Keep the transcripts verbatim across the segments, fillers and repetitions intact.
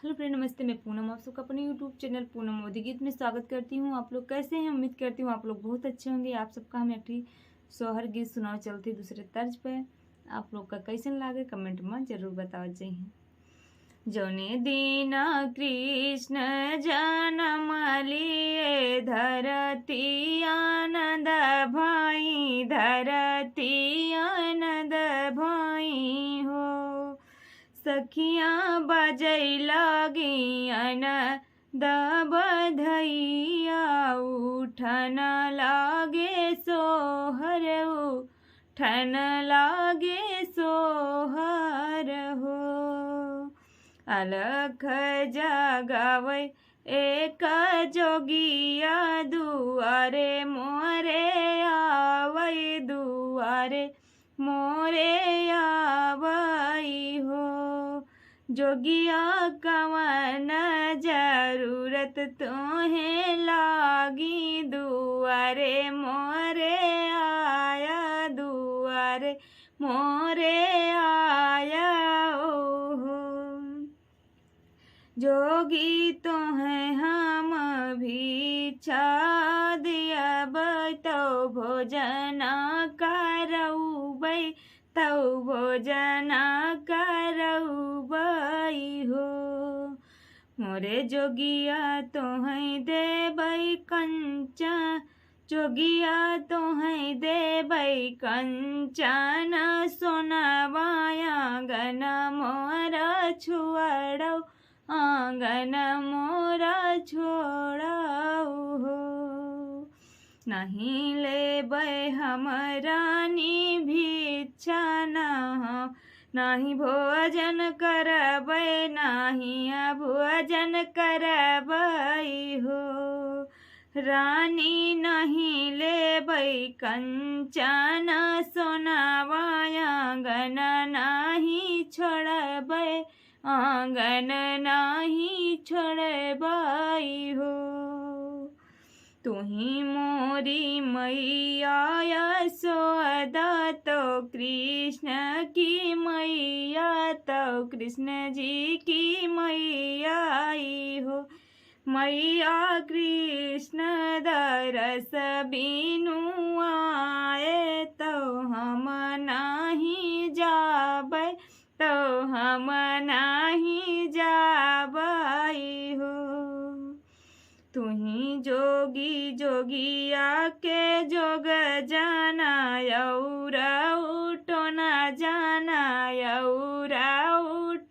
हेलो फ्रेंड, नमस्ते, मैं पूनम आप सबका अपने YouTube चैनल पूनम मोदी गीत में स्वागत करती हूँ। आप लोग कैसे हैं? उम्मीद करती हूँ आप लोग बहुत अच्छे होंगे। आप सबका हम एक ठी सोहर गीत सुनाओ चलती दूसरे तर्ज पे। आप लोग का कैसन लागे, कमेंट में जरूर बताओ। जय हिंद। जौने दिन कृष्ण जन्म लिए धरती आनंद भई, धरती आनंद भई हो। सखियाँ बजै लागी आनंद बधइया, उठन लागे सोहर, उठन लागे सोहर हो। अलख जगावै एक जोगिया, दुआरे मोरे आवै, दुआरे मोरे आवै हो। जोगिया कवन जरूरत तोहे लागी, दुआरे मोरे आया, दुआरे मोरे आया ओ हो। जोगी तोहे हम भिक्षा दियबै, तौ भोजन करौबै, तौ भोजन करौबै हो। मोरे जोगिया तोहे देबै कंचन, जोगिया तोहे देबै कंचन सोनवा, आंगन मोरा छोड़ौ, आंगन मोरा छोड़ौ हो। नहीं लेबै हम रानी भिक्षा न हो, नहीं भोजन करबै, नहीं भोजन करबै हो। रानी नहीं लेबै कंचन सोनवा, आंगन नहीं छोड़बै, आंगन नहीं छोड़बै हो। तुही मोरी मैया यशोदा, तौ कृष्ण की मैया, तौ कृष्ण जी की मैया आई हो। मैया कृष्ण दरस बिनु आए, तौ हम नाही जाबै, तौ हम नाही जाबै हो। तुही जोगी जोगिया के जोग जाना, औरा टोना जाना, औरा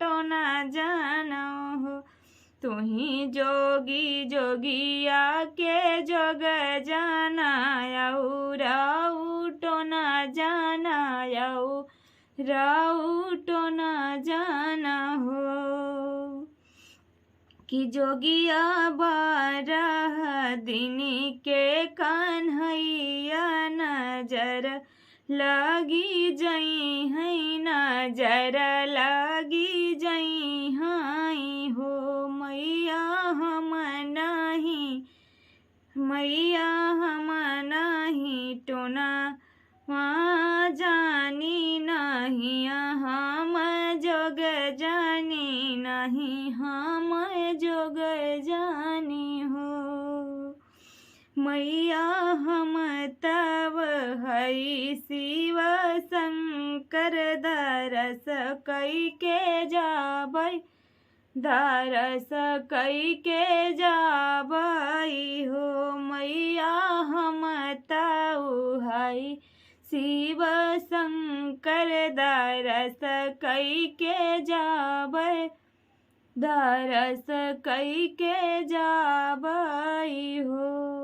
टोना जाना हो। तुही जोगी जोगिया के जोग जाना, औरा टोना जाना, औरा टोना जाना हो। कि जोगिया बारह दिन के कन्हैया नजर लागी जइहैं, नजर लागी जइहैं हो। मैया हम नाही, मैया हम नाही टोना वा जानी, नाही हम जोग जानी, नाही हम जोग जानी हो। मैया हम तव हई शिव शंकर, दरस कई के जाबै, दरस कई के जाबै हो। मैया हम तव हई शिव शंकर, दरस कई के जाबै, दरस कई के जाबै हो।